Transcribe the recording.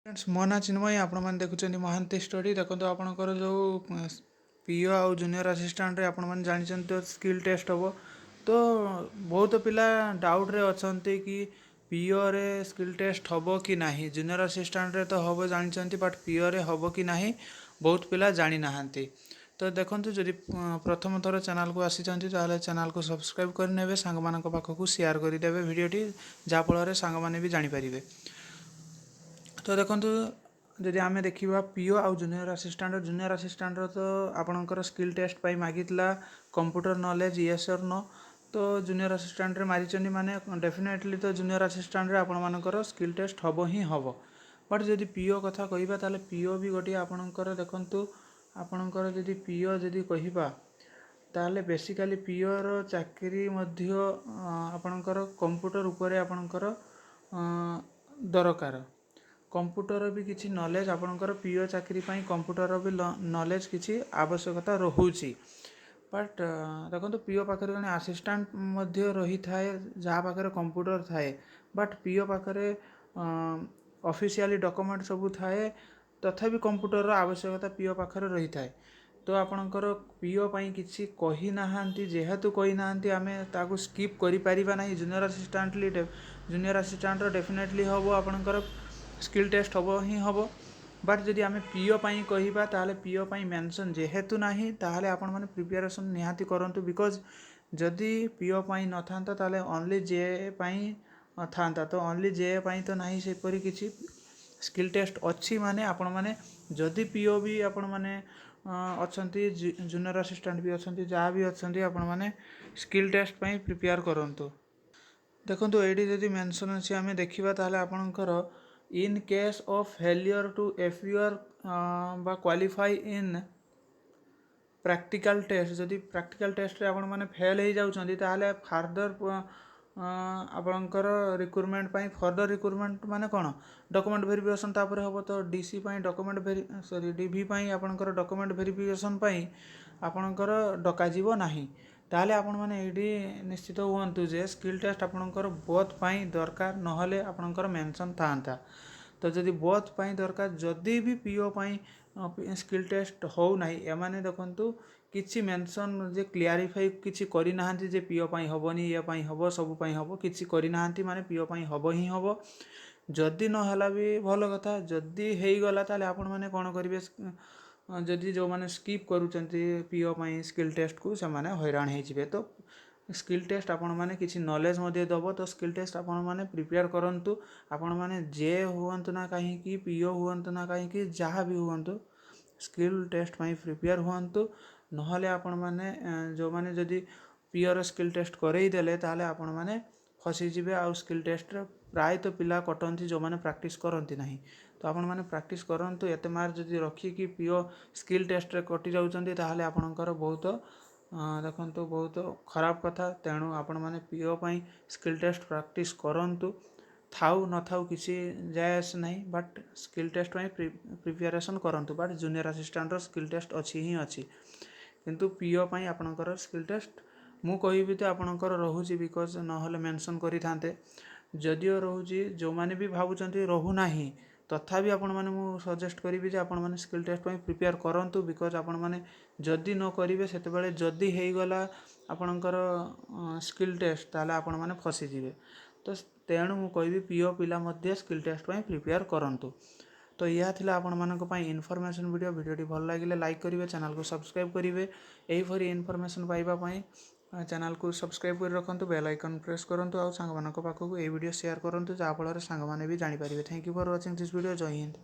Friends, ମୋ ନାଁ ଚିନ୍ମୟ, ଆପଣମାନେ ଦେଖୁଛନ୍ତି ମହାନ୍ତି ଷ୍ଟଡି। ଦେଖନ୍ତୁ, ଆପଣଙ୍କର ଯେଉଁ ପିଓ ଆଉ ଜୁନିୟର ଆସିଷ୍ଟାଣ୍ଟରେ ଆପଣମାନେ ଜାଣିଛନ୍ତି ତ ସ୍କିଲ୍ ଟେଷ୍ଟ ହେବ। ତ ବହୁତ ପିଲା ଡାଉଟ୍ରେ ଅଛନ୍ତି କି ପିଓରେ ସ୍କିଲ୍ ଟେଷ୍ଟ ହେବ କି ନାହିଁ। ଜୁନିୟର ଆସିଷ୍ଟାଣ୍ଟରେ ତ ହେବ ଜାଣିଛନ୍ତି, ବଟ୍ ପିଓରେ ହେବ କି ନାହିଁ ବହୁତ ପିଲା ଜାଣିନାହାନ୍ତି। ତ ଦେଖନ୍ତୁ, ଯଦି ପ୍ରଥମ ଥର ଚ୍ୟାନେଲକୁ ଆସିଛନ୍ତି, ତାହେଲେ ଚ୍ୟାନେଲକୁ ସବସ୍କ୍ରାଇବ୍ କରିନେବେ, ସାଙ୍ଗମାନଙ୍କ ପାଖକୁ ସେୟାର କରିଦେବେ ଭିଡ଼ିଓଟି, ଯାହାଫଳରେ ସାଙ୍ଗମାନେ ବି ଜାଣିପାରିବେ। ତ ଦେଖନ୍ତୁ, ଯଦି ଆମେ ଦେଖିବା ପିଓ ଆଉ ଜୁନିୟର ଆସିଷ୍ଟାଣ୍ଟ, ଜୁନିୟର ଆସିଷ୍ଟାଣ୍ଟର ତ ଆପଣଙ୍କର ସ୍କିଲ୍ ଟେଷ୍ଟ ପାଇଁ ମାଗିଥିଲା computer knowledge, yes or no। ତ ଜୁନିୟର ଆସିଷ୍ଟାଣ୍ଟରେ ମାରିଛନ୍ତି ମାନେ ଡେଫିନେଟଲି ତ ଜୁନିୟର ଆସିଷ୍ଟାଣ୍ଟରେ ଆପଣମାନଙ୍କର ସ୍କିଲ୍ ଟେଷ୍ଟ ହେବ ହିଁ ହେବ। ବଟ୍ ଯଦି ପିଓ କଥା କହିବା, ତାହେଲେ ପିଓ ବି ଗୋଟିଏ ଆପଣଙ୍କର, ଦେଖନ୍ତୁ, ଆପଣଙ୍କର ଯଦି ପିଓ ଯଦି କହିବା, ତାହେଲେ ବେସିକାଲି ପିଓର ଚାକିରି ମଧ୍ୟ ଆପଣଙ୍କର କମ୍ପ୍ୟୁଟର ଉପରେ ଆପଣଙ୍କର ଦରକାର। କମ୍ପ୍ୟୁଟର ବି କିଛି ନଲେଜ୍ ଆପଣଙ୍କର ପିଓ ଚାକିରି ପାଇଁ କମ୍ପ୍ୟୁଟର ବି ନଲେଜ୍ କିଛି ଆବଶ୍ୟକତା ରହୁଛି। ବଟ୍ ଦେଖନ୍ତୁ, ପିଓ ପାଖରେ ଜଣେ ଆସିଷ୍ଟାଣ୍ଟ ମଧ୍ୟ ରହିଥାଏ, ଯାହା ପାଖରେ କମ୍ପ୍ୟୁଟର ଥାଏ। ବଟ୍ ପିଓ ପାଖରେ ଅଫିସିଆଲି ଡକୁମେଣ୍ଟ ସବୁ ଥାଏ, ତଥାପି କମ୍ପ୍ୟୁଟରର ଆବଶ୍ୟକତା ପିଓ ପାଖରେ ରହିଥାଏ। ତ ଆପଣଙ୍କର ପିଓ ପାଇଁ କିଛି କହିନାହାନ୍ତି। ଯେହେତୁ କହିନାହାନ୍ତି, ଆମେ ତାକୁ ସ୍କିପ୍ କରିପାରିବା ନାହିଁ। ଜୁନିୟର ଆସିଷ୍ଟାଣ୍ଟର ଡେଫିନେଟଲି ହେବ, ଆପଣଙ୍କର ସ୍କିଲ୍ ଟେଷ୍ଟ ହେବ ହିଁ ହେବ। ବଟ୍ ଯଦି ଆମେ ପିଓ ପାଇଁ କହିବା, ତାହେଲେ ପିଓ ପାଇଁ ମେନସନ୍ ଯେହେତୁ ନାହିଁ, ତାହେଲେ ଆପଣମାନେ ପ୍ରିପାରେସନ୍ ନିହାତି କରନ୍ତୁ। Because ଯଦି ପିଓ ପାଇଁ ନଥାନ୍ତା, ତାହେଲେ ଓନ୍ଲି ଜେ ପାଇଁ ଥାନ୍ତା। ତ ଓନ୍ଲି ଜେ ପାଇଁ ତ ନାହିଁ ସେପରି କିଛି। ସ୍କିଲ୍ ଟେଷ୍ଟ ଅଛି ମାନେ ଆପଣମାନେ ଯଦି ପିଓ ବି ଆପଣମାନେ ଅଛନ୍ତି, ଜୁନିୟର ଆସିଷ୍ଟାଣ୍ଟ ବି ଅଛନ୍ତି, ଯାହା ବି ଅଛନ୍ତି, ଆପଣମାନେ ସ୍କିଲ୍ ଟେଷ୍ଟ ପାଇଁ ପ୍ରିପେୟାର କରନ୍ତୁ। ଦେଖନ୍ତୁ, ଏଇଠି ଯଦି ମେନସନ୍ ଅଛି ଆମେ ଦେଖିବା, ତାହେଲେ ଆପଣଙ୍କର in case of failure to appear ବା କ୍ୱାଲିଫାଇ ଇନ୍ ପ୍ରାକ୍ଟିକାଲ ଟେଷ୍ଟ, ଯଦି ପ୍ରାକ୍ଟିକାଲ ଟେଷ୍ଟରେ ଆପଣମାନେ ଫେଲ୍ ହେଇଯାଉଛନ୍ତି, ତାହେଲେ ଫାର୍ଦର ଆପଣଙ୍କର ରିକ୍ରୁଟମେଣ୍ଟ ପାଇଁ, ଫର୍ଦର ରିକ୍ରୁଟମେଣ୍ଟ ମାନେ କ'ଣ, ଡକୁମେଣ୍ଟ ଭେରିଫିକେସନ୍ ତାପରେ ହେବ। ତ ଡି ସି ପାଇଁ ଡକୁମେଣ୍ଟ ଭେରି ସରି ଡି ଭି ପାଇଁ ଆପଣଙ୍କର ଡକୁମେଣ୍ଟ ଭେରିଫିକେସନ୍ ପାଇଁ ଆପଣଙ୍କର ଡକାଯିବ ନାହିଁ। ତାହେଲେ ଆପଣମାନେ ଏଇଠି ନିଶ୍ଚିତ ହୁଅନ୍ତୁ ଯେ ସ୍କିଲ୍ ଟେଷ୍ଟ ଆପଣଙ୍କର ବୋଥ୍ ପାଇଁ ଦରକାର, ନହେଲେ ଆପଣଙ୍କର ମେନସନ୍ ଥାନ୍ତା। ତ ଯଦି ବୋଥ୍ ପାଇଁ ଦରକାର, ଯଦି ବି ପିଓ ପାଇଁ ସ୍କିଲ୍ ଟେଷ୍ଟ ହେଉନାହିଁ, ଏମାନେ ଦେଖନ୍ତୁ କିଛି ମେନସନ୍ ଯେ କ୍ଲିଆରିଫାଇ କିଛି କରିନାହାନ୍ତି ଯେ ପିଓ ପାଇଁ ହେବନି, ଇଏ ପାଇଁ ହେବ, ସବୁ ପାଇଁ ହେବ, କିଛି କରିନାହାନ୍ତି ମାନେ ପିଓ ପାଇଁ ହେବ ହିଁ ହେବ। ଯଦି ନହେଲା ବି ଭଲ କଥା। ଯଦି ହେଇଗଲା, ତାହେଲେ ଆପଣମାନେ କ'ଣ କରିବେ? ଯଦି ଯେଉଁମାନେ ସ୍କିପ୍ କରୁଛନ୍ତି ପିଓ ପାଇଁ ସ୍କିଲ୍ ଟେଷ୍ଟକୁ, ସେମାନେ ହଇରାଣ ହେଇଯିବେ। ତ ସ୍କିଲ୍ ଟେଷ୍ଟ ଆପଣମାନେ କିଛି ନଲେଜ୍ ମଧ୍ୟ ଦେବ। ତ ସ୍କିଲ୍ ଟେଷ୍ଟ ଆପଣମାନେ ପ୍ରିପେୟାର କରନ୍ତୁ। ଆପଣମାନେ ଯେ ହୁଅନ୍ତୁ ନା କାହିଁକି, ପିଓ ହୁଅନ୍ତୁ ନା କାହିଁକି, ଯାହା ବି ହୁଅନ୍ତୁ, ସ୍କିଲ୍ ଟେଷ୍ଟ ପାଇଁ ପ୍ରିପେୟାର ହୁଅନ୍ତୁ। ନହେଲେ ଆପଣମାନେ ଯେଉଁମାନେ ଯଦି ପିଓର ସ୍କିଲ୍ ଟେଷ୍ଟ କରେଇଦେଲେ, ତାହେଲେ ଆପଣମାନେ ଫସିଯିବେ। ଆଉ ସ୍କିଲ୍ ଟେଷ୍ଟରେ ପ୍ରାୟତଃ ପିଲା କଟନ୍ତି ଯେଉଁମାନେ ପ୍ରାକ୍ଟିସ୍ କରନ୍ତି ନାହିଁ। ତ ଆପଣମାନେ ପ୍ରାକ୍ଟିସ୍ କରନ୍ତୁ। ଏତେ ମାର୍କ ଯଦି ରଖିକି ପିଓ ସ୍କିଲ୍ ଟେଷ୍ଟରେ କଟି ଯାଉଛନ୍ତି, ତାହେଲେ ଆପଣଙ୍କର ବହୁତ, ଦେଖନ୍ତୁ, ବହୁତ ଖରାପ କଥା। ତେଣୁ ଆପଣମାନେ ପିଓ ପାଇଁ ସ୍କିଲ୍ ଟେଷ୍ଟ ପ୍ରାକ୍ଟିସ୍ କରନ୍ତୁ। ଥାଉ ନଥାଉ କିଛି ଯାଏ ଆସେ ନାହିଁ, ବଟ୍ ସ୍କିଲ୍ ଟେଷ୍ଟ ପାଇଁ ପ୍ରିପାରେସନ୍ କରନ୍ତୁ। ବଟ୍ ଜୁନିୟର ଆସିଷ୍ଟାଣ୍ଟର ସ୍କିଲ୍ ଟେଷ୍ଟ ଅଛି ହିଁ ଅଛି, କିନ୍ତୁ ପିଓ ପାଇଁ ଆପଣଙ୍କର ସ୍କିଲ୍ ଟେଷ୍ଟ ମୁଁ କହିବି ତ ଆପଣଙ୍କର ରହୁଛି, because ନହେଲେ ମେନସନ୍ କରିଥାନ୍ତେ। ଯଦିଓ ରହୁଛି, ଯେଉଁମାନେ ବି ଭାବୁଛନ୍ତି ରହୁନାହିଁ, ତଥାପି ଆପଣମାନେ ମୁଁ ସଜେଷ୍ଟ କରିବି ଯେ ଆପଣମାନେ ସ୍କିଲ୍ ଟେଷ୍ଟ ପାଇଁ ପ୍ରିପେୟାର କରନ୍ତୁ। Because ଆପଣମାନେ ଯଦି ନ କରିବେ, ସେତେବେଳେ ଯଦି ହେଇଗଲା ଆପଣଙ୍କର ସ୍କିଲ୍ ଟେଷ୍ଟ, ତାହେଲେ ଆପଣମାନେ ଫସିଯିବେ। ତ ତେଣୁ ମୁଁ କହିବି ପିଓ ପିଲା ମଧ୍ୟ ସ୍କିଲ୍ ଟେଷ୍ଟ ପାଇଁ ପ୍ରିପେୟାର କରନ୍ତୁ। ତ ଏହା ଥିଲା ଆପଣମାନଙ୍କ ପାଇଁ ଇନଫର୍ମେସନ୍ ଭିଡ଼ିଓ। ଭିଡ଼ିଓଟି ଭଲ ଲାଗିଲେ ଲାଇକ୍ କରିବେ, ଚ୍ୟାନେଲକୁ ସବସ୍କ୍ରାଇବ୍ କରିବେ। ଏହିପରି ଇନଫର୍ମେସନ୍ ପାଇବା ପାଇଁ ଚ୍ୟାନେଲକୁ ସବସ୍କ୍ରାଇବ୍ କରି ରଖନ୍ତୁ, ବେଲ୍ ଆଇକନ୍ ପ୍ରେସ୍ କରନ୍ତୁ ଆଉ ସାଙ୍ଗମାନଙ୍କ ପାଖକୁ ଏହି ଭିଡ଼ିଓ ସେୟାର କରନ୍ତୁ, ଯାହାଫଳରେ ସାଙ୍ଗମାନେ ବି ଜାଣିପାରିବେ। Thank you for watching this video. Jay Hind.